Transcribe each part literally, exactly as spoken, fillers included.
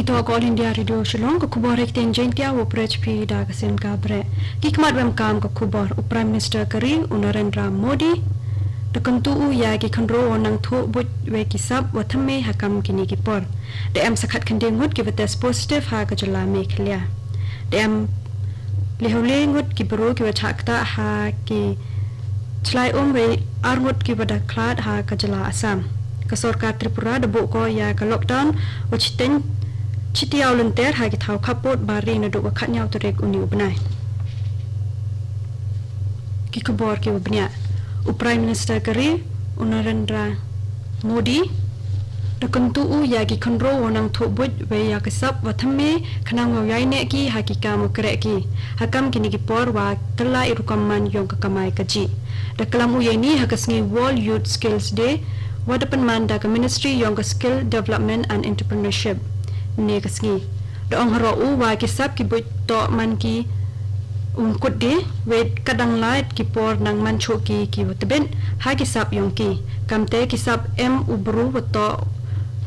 Ito ka All India Radio Shillong, ka khubor ha ktien Jaiñtia, wa pyrshah phi da ka Sien Kabre. Ki khmat wa emkam ka khubor. U Prime Minister ka ri, u Narendra Modi, da kyntu u ya ki khynro wa nang thuh buit wei ki sap wa thymme ha kam kini ki por. Da em sa khatkhyndai ngut ki wa test positive ha ka jylla Meghalaya. Da em lehole ngut ki bru ki wa chah ktah ha ki chlai um wei ar ngut ki wa da khlad ha ka jylla Assam. Ka sorkar Tripura da buh ko ya ka lockdown wa chiteng chitiaw lynter ha ki thaw khappud ba ri naduh ka khatñiaw tarik uni u bnai. Ki khubor ki wa bniah. U Prime Minister ka ri, u Narendra Modi, da kyntu u ya ki khynro wa nang thuh buit wei ya ki sap wa thymme khnang wa yai neh ki ha ki kam wa kreh ki ha kam kini ki por wa kylla i rukom man yong ka kamai kajih. Da klam u ya ini ha ka sngi World Youth Skills Day wa da pynman da ka Ministry yong ka Skill Development and Entrepreneurship ne ka sngi. Da ong haroh u wa ki sap ki buit toh man ki un kut de, wei ka dang lait ki por nang man chuh ki ki wa tbit ha ki sap yong ki. Kamte ki sap em u bru wa toh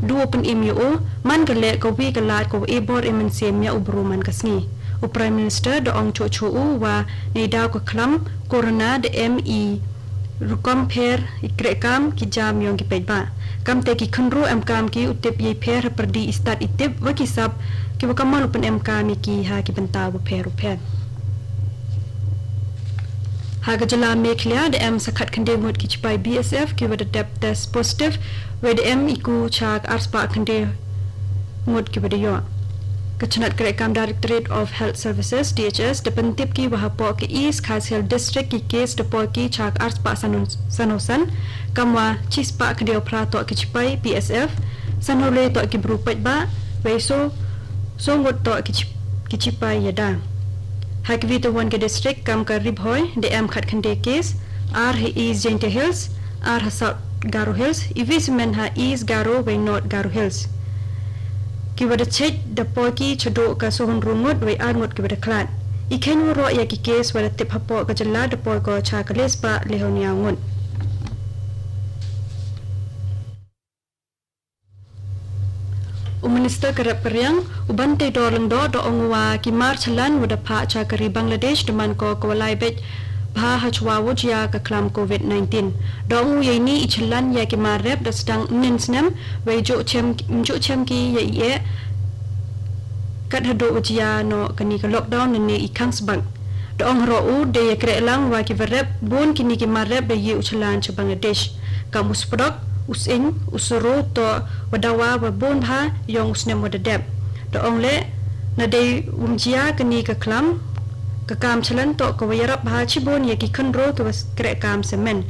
du u pynim ya u, man ka leh ka wi ka lad ka wa e bor e mynsiem ya u bru man ka sngi. U Prime Minister da ong chuh chuh u wa neidaw ka khlam Corona da em i rukom pher i kreh kam ki jam yong ki paidbah. Kamte ki khynro emkam ki u tip yei pher ha pyrdi i stad i tip wa ki sap ki wa kamon u pynemkam ya ki ha ki bynta wa pher u pher. Ha ka jylla Meghalaya da em sa khatkhyndai ngut ki chipai B S F ki wa da dep test positive, wei da em i ku cha ka arspah khyndai ngut ki wa da yoh. Ka chnat kreh kam Directorate of Health Services, D H S, da pyntip ki wa hapoh ka East Khasi Hills District ki case da poi ki cha ka arspah san, san, san, kam wa chispah khyndai phra toh ki chipai B S F, san hawle toh ki bru paidbah, wei so, so ngut toh ki chip-, ki chipai yada. Ha ki wi tawon ka district kam ka Ri Bhoi da em khatkhyndai case, ar ha East Jaintia Hills, ar ha South Garo Hills, i wi samen ha East Garo wei North Garo Hills. Ki wa da chait da poi ki chaduh ka so hynru ngut wei ar ngut ki wa da khlad. I kheiñ waroh ya ki case wa da tip hapoh ka jylla da poi ko cha ka lespah lehoniaw ngut. U Minister ka rep ka riang, u Banteidor Lyngdoh, da ong u wa ki mar chalan wa da phah cha ka ri Bangladesh da man ko ka wa lai beit bha ha chwa wa jia ka khlam covid nineteen. Da ong u ya ini i chalan ya ki mar rep da sdang ynnin snem, wei juh chem, juh chem ki ya i eh kat haduh wa jia noh kani ka lockdown nane i khang sbak. Da ong haroh u da ya kreh lang wa ki wa rep bun kini ki mar rep da yei u chalan cha Bangladesh. Kam u spdok, u sying, u suru toh wa dawa wa bun bha yong u snem wa da dep. Da ong leh, nadei wym jia kani ka khlam, ka kam chalan toh ka wa yarap bha chibun ya ki khynro ki wa kreh kam samen.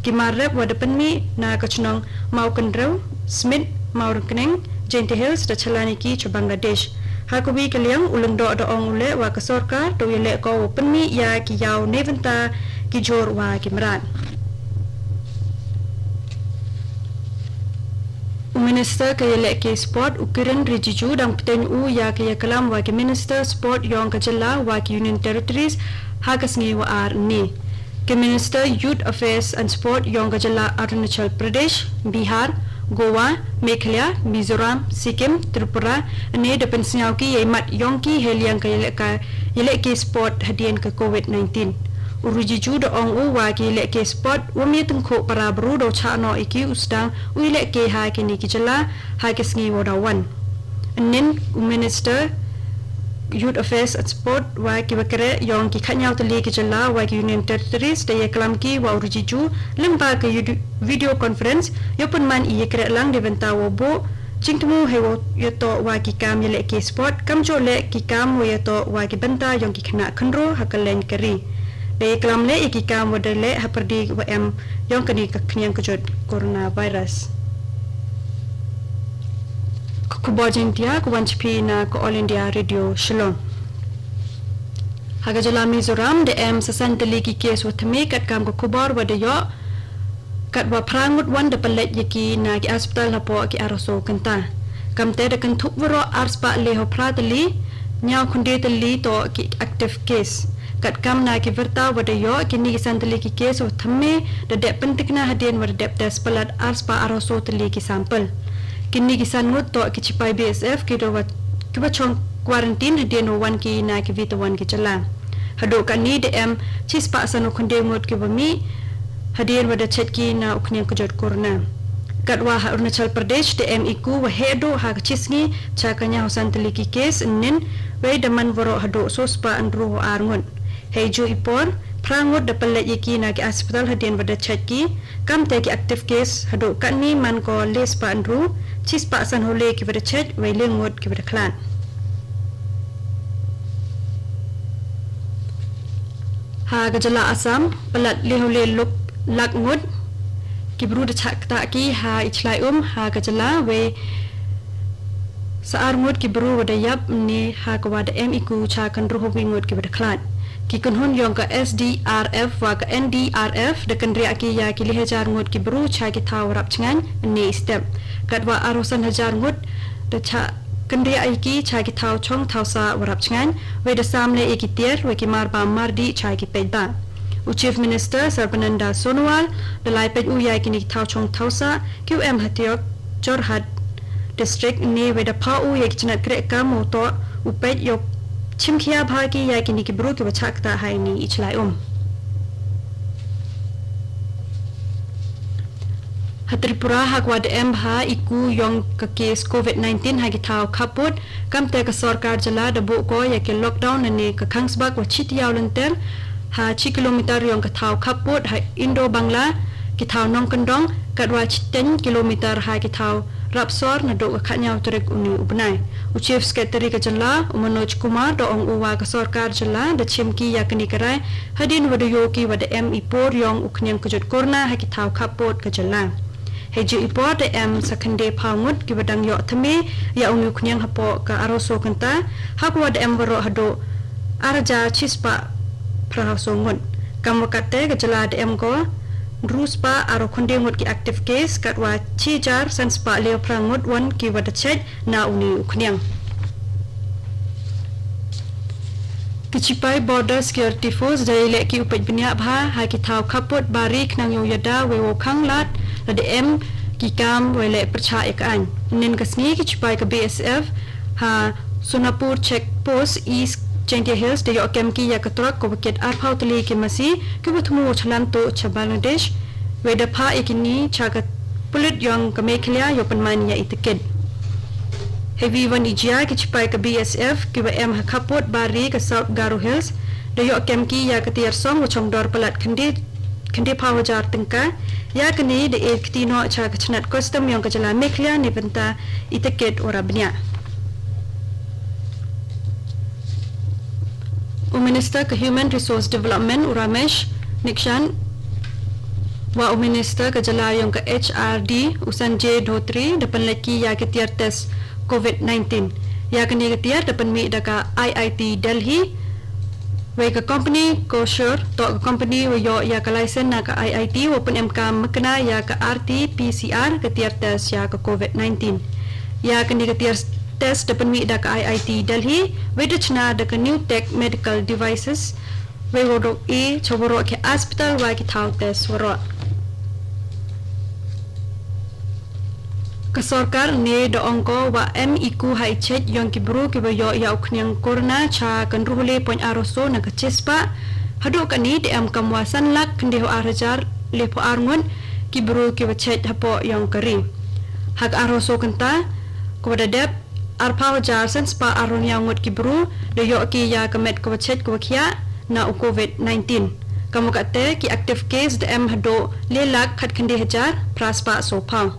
Ki mar rep wa da pynmih na ka chnong Mawkynrew, Smit, Mawryngkneng, Jaintia Hills da chalan ya ki cha Bangladesh. Ha ka wi ka liang u Lyngdoh da ong u leh wa ka sorkar da u ya leh ko wa pynmih ya ki yaw neibynta ki jur wa ki mrad. U Minister ka yalehke sport u Kiren Rijiju dang pteng u ya ka yaklam wa ki Minister Sport yong ka jylla wa ki Union Territories ha ka sngi wa ar ni. Ki Minister Youth Affairs and Sport yong ka jylla Arunachal Pradesh, Bihar, Goa, Meghalaya, Mizoram, Sikkim, Tripura, ne da pynsngew ki yei mat yong ki hei liang ka yalehka, yalehke sport hadien ka covid nineteen. U Rijiju da ong u wa ki yalehke sport wym ya tyngkhuh para bru da u chah noh ya ki u sdang u yalehke ha kini ki jylla ha ki sngi wa da wan. Ynnin u Minister Youth Affairs and Sport wa ki wa kreh yong ki khatñiaw tylli ki jylla wa ki Union Territories da yaklam ki wa u Rijiju lyngba ka yudu-, video conference yow pynman i yakreh lang neibynta wa buh jingthmu hei wa yatoh wa ki kam yalehke sport kamjooh leh ki kam wa yatoh wa ki bynta yong ki khynnah khynro ha kylleng ka ri. Da yaklam leh ya ki kam wa da leh ha pyrdi wa em yong kani ka khñiang kjut coronavirus. Ka khubor Jaiñtia ka wan cha phi na ka All India Radio Shillong. Ha ka jylla Mizoram da em sa san tylli ki case wa thymme katkam ka khubor wa da yoh, katwa phra ngut wan da pynleit ya ki na ki hospital hapoh ki arphew saw kynta. Kamte da kynthup waroh arspah lehphew phra tylli, hynñiaw khyndai tylli toh ki active case. Katkam na ki wyrta wa da yoh, kini ki san tylli ki case wa thymme da dep pyntikna hadien wa da dep test palat arspah arphew saw tylli ki sample. Kini ki san ngut toh ki chipai B S F ki da wa kiba shong quarantine hadien wa wan ki na kiwi kiwi ki jylla. Haduh katne da em shispah san u khyndai ngut kiba mih hadien wa da check ki na u khñiang kjut corona. Katwa ha Arunachal Pradesh da em i ku wa heh duh ha ka shisngi sha ka ñiaw san tylli ki case ynnin, wei da man waroh haduh sospah ynru ar ngut. Hei ju i por, phra ngut da pynleit ïa ki na ki hospital hadien wa da check ki, kamte ki active case haduh katne man ko lespah ynru, shispah san hawle kiwa da check, wei le ngut kiwa da khlad. Ha ka jylla Assam, palat le hawle luk lak ngut ki bru da chah ktah ki ha i chlai um ha ka jylla, wei sa ar ngut ki bru wa da ïap ne ha ka wa da em i ku sha ka ynru hawwi ngut kiwa da khlad. Ki kynhun yong ka S D R F wa ka N D R F da kynriah ki ïa ki le hajar ngut ki bru sha ki thaw rap chngaiñ ne i step. Katwa arphew san hajar ngut da chah kynriah ïa ki sha ki thaw chong thaw sah wa rap chngaiñ, wei da sam leh ïa ki tiar, wei ki mar bam mar dih sha ki peit ba. U Chief Minister Sarbananda Sonowal da lai peit u ïa kine ki thaw chong thaw sah, ki wa em ha Tiok, Jorhat District ne, wei da pha u ïa ki chnat kreh kam u toh u peit ïoh chimkhia bha ki ïa kine ki bru kiwa chah ktah ha ine i chlai um. Ha Tripura ha ka wa da em bha i ku yong ka case covid nineteen ha ki thaw khappud, kamte ka sorkar jylla da buh ko ïa ki lockdown ne ka khangsbak wa shi taiaw lynter ha shi kilometer yong ka thaw khappud ha Indo Bangla, ki thaw nongkyndong, katwa shiteng kilometer ha ki thaw rap sor naduh ka khatñiaw tarik uni u bnai. U Chief Secretary ka jylla, u Manoj Kumar, da ong u wa ka sorkar jylla da chim ki ïa kane ka rai hadien wa da ïoh ki wa da em i por yong u khñiang kjut corona ha ki thaw khappud ka jylla. Hei ju i por da em sa khyndai phaw ngut kiwa dang ïoh thymme ïa uni u khñiang hapoh ka arphew so kynta, ha ka wa da em waroh haduh ar hajar shispah phra phaw so ngut. Kam wa katte ka jylla da em ko ynru spah arphew khyndai ngut ki active case, katwa shi hajar san spah le phra ngut wan kiwa da check na uni u khñiang. Ki shipai Border Security Force da ïaleh ki u peit bniah bha ha ki thaw khappud bari khnang ïoh ïada wei wow khang lad lada em ki kam wei leh pyrshah ïa ka aiñ. Ynnin ka sngi ki shipai ka B S F ha Sonapur Check Post, East Jaintia Hills, da ïoh kem ki ïa ka truck kawa kit arphaw tylli ki masi kiwa thmu wow chalan tuh cha Bangladesh, wei da phah ïa kine sha ka pulit yong ka Meghalaya ïoh pynman ïa i ticket. Heiwi wan i jia ki shipai ka B S F kiwa em ha khappud bari ka South Garo Hills da ïoh kem ki ïa ka tiar song wa chongdor palat khyndai, khyndai phaw hajar tyngka. Ïa kane da e kti noh sha ka chnat custom yong ka jylla Meghalaya neibynta i ticket wa rap bniah. U Minister ka Human Resource Development, u Ramesh Nishant, wa u Minister ka jylla yong ka H R D, u Sanjay Dhotri, da pynleit ki ïa ka tiar test covid nineteen. Ïa kane ka tiar da pynmih da ka I I T Delhi. Wei ka company Kosher, toh ka company wa ïoh ïa ka license na ka I I T, wa pynemkam makna ïa ka R T P C R ka tiar test ïa ka covid nineteen. Ïa kane ka tiar test da pynmih da ka I I T Delhi, wei da chna da ka New Tech Medical Devices, wei wa dok e cha waroh ki hospital wa ki thaw test waroh. Ka sorkar ne da ong ko wa em i ku ha i check yong ki bru kiwa ïoh ïa u khñiang corona sha ka ynru hawle point arphew so na ka shispah, haduh katne da em kam wa san lak khyndai phaw ar hajar le phaw ar ngut ki bru kiwa check hapoh yong ka ri. Ha ka arphew so kynta kawa da dep, arphaw hajar san spah arphew hynñiaw ngut ki bru da ïoh ki ïa ka met kawa check kawa khiah na u covid nineteen. Kam wa katte ki active case da em haduh le lak khatkhyndai hajar phra spah so phaw.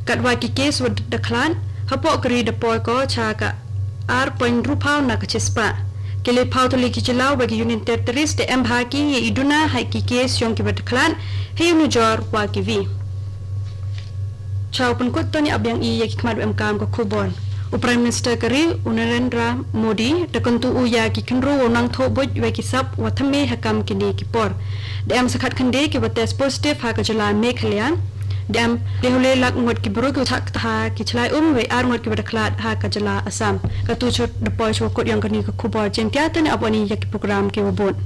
Katwa ki case wa da khlad hapoh ka ri da poi ko sha ka ar point ynru phaw na ka shispah. Ki le phaw tylli ki jylla wa ki Union Territories da em bha ki ïa i duna ha ki case yong kiwa da khlad, hei u nujor wa kiwi. Cha u pynkut to ngin ap biang i ïa ki khmat wa emkam ka khubor. U Prime Minister ka ri, u Narendra Modi, da kyntu u ïa ki khynroo wow nang thoh buit wei ki sap wa thymme ha kam kine ki por. Da em sa khatkhyndai kiwa test positive ha ka jylla Meghalaya. Da em le hawle lak ngut ki bru kiwa chah ktah ha ki chlai um wei ar ngut kiwa da khlad ha ka jylla Assam. Katu chot da poi cha wa kut yong kane ka khubor Jaiñtia, to ngin ap wan i ïa ki program kiwa bud.